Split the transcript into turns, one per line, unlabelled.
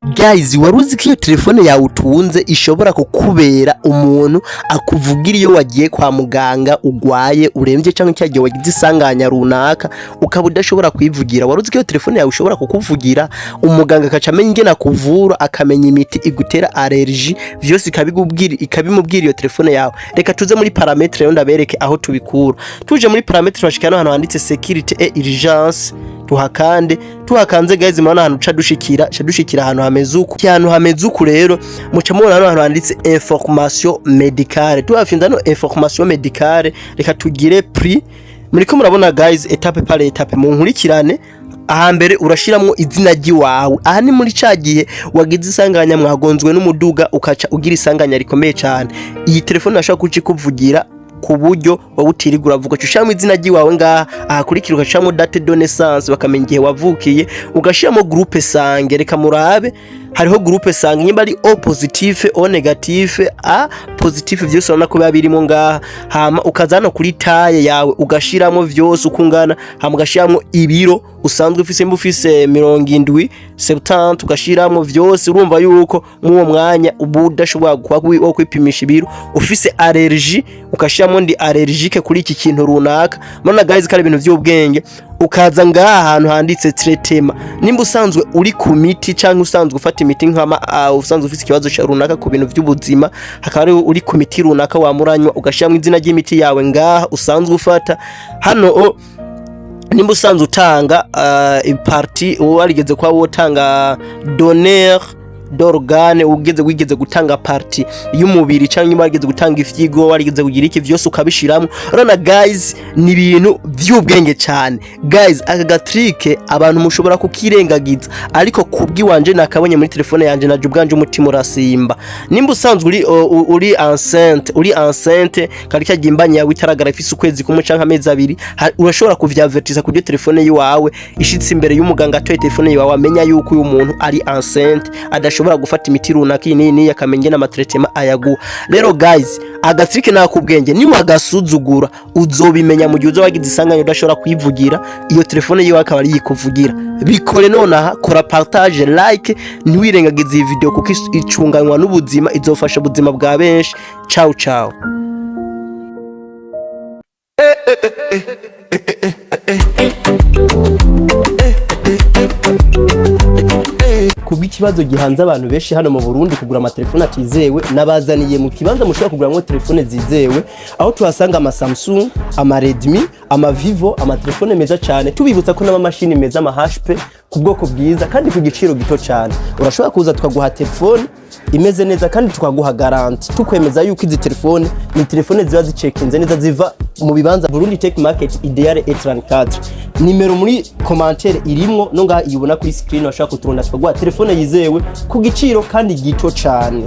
Guys, wari uzi ko iyo telefone yawe utunze ishobora kukubera umuntu akuvugira iyo wagiye kwa muganga, ugwaye, uremvye, canke cya gihe wagize isanganya runaka ukaba udashobora kwivugira? Wari uzi ko iyo telefone yawe ishobora kukuvugira, umuganga akaca amenya ingene akuvura, akamenya imiti igutera allergie, vyose ikabigubwira, ikabimubwira iyo telefone yawe? Reka tuze muri paramètres rero ndabereke aho tubikura. Tuje muri paramètres, turashika hano hantu handitse sécurité et urgence, tuhakande. Tuhakanze, guys, murabona ahantu ca dushikira ahantu hameze uku. Ahantu hameze uku rero, muca mubona hano hantu handitse information médicale. Tuhafinze hano information médicale, reka tugire prix. Muriko murabona, guys, étape par étape, munkurikirane. Ahambere urashiramwo izina ry'iwawe. Aha ni muri ca gihe wagize isanganya, mwagonzwe n'umuduga, ukaca ugira isanganya rikomeye cane. Iyi telefone urashobora kuca ikuvugira ku buryo wowe utirirwa uravuga. Uca ushiramwo izina ry'iwawe ngaha. Ahakurikira ugashiramo date de naissance, bakamenya igihe wavukiye. Ugashiramo groupe sanguin. Reka murabe, hariho groupe sanguin, nyimba ari O positif, O négatif, A positif, vyose urabona ko biba birimo ngaha. Hama ukaza hano kuri taille yawe, ugashiramo vyose uko ungana. Hama ugashiramwo ibiro usanzwe ufise, mba ufise 70, 70, ugashiramo vyose. Urumva yuko mw'uwo mwanya uba udashobora kuba wo kwipimisha ibiro. Ufise allergie, ugashiramo ndi allergique kuri iki kintu runaka. Murabona, guys, ko ari ibintu vy'ubwenge. Ukaza ngaha ahantu handitse traitement, nimba usanzwe uri ku miti canke usanzwe ufata imiti, nkama usanzwe ufise ikibazo ca runaka ku bintu vy'ubuzima, hakaba ari uri ku miti runaka wamuranywa, ugashiramwo izina ry'imiti yawe ngaha usanzwe ufata. Hano nimba usanzwe utanga partie, warigeze kuba wotanga donneur d'organe, ugeze wigeze gutanga partie y'umubiri, cyangwa warigeze gutanga ifyigo, warigeze kugira iki, vyose ukabishiramo. Urabona, guys, ni ibintu vy'ubwenge cyane. Guys, aka ga truc abantu mushobora kukirengagiza, ariko kubw'iwanje nakabonye muri telefone yanje, naje ubwanje umutima urasimba. Nimba usanzwe uri enceinte, uri enceinte kari kagimbanye yawe itaragara, ifise ukwezi kumwe canke amezi 2, urashobora kuvyavertisa kuri telefone yiwawe. Ishitse imbere y'umuganga, atoye telefone yiwawe, amenya yuko uyu muntu ari enceinte, adashobora gufata imiti runaka iyi n'iyi n'iyi, akamenya n'ama traitement ayaguha. Rero, guys, aga truc nakubwenge, niwagasuzugura uzobimenya mu gihe uzoba wagize isanganya udashobora kwivugira, iyo telefone yiwe akaba ari yikuvugira. Bikore nonaha, kora partage, like, ntiwirengagize iyi video kuko icunganwa n'ubuzima, izofasha ubuzima bwa benshi. Ciao ciao. Kubw'ikibazo gihanze abantu benshi hano mu Burundi, kugura amatelefone atizewe, nabazaniye mu kibanza mushobora kuguramwo telefone zizewe, aho tuhasanga ama Samsung, ama Redmi, ama Vivo, amatelefone meza cyane. Tubibutsa ko n'amamashini meza, ama HP, ku bwoko bwiza kandi ku giciro gito cyane. Urashobora kuza tukaguha telefone imeze neza kandi tukaguha garantie, tukwemeza yuko izi telefone ni telefone ziba zicekinze neza, ziva mu bibanza Burundi Tech Market, Ideal E34. Nimero muri commentaire irimwo, no ngaha iyibona kuri screen, washaka kuturunda tukaguha telefone yizewe ku giciro kandi gito cyane.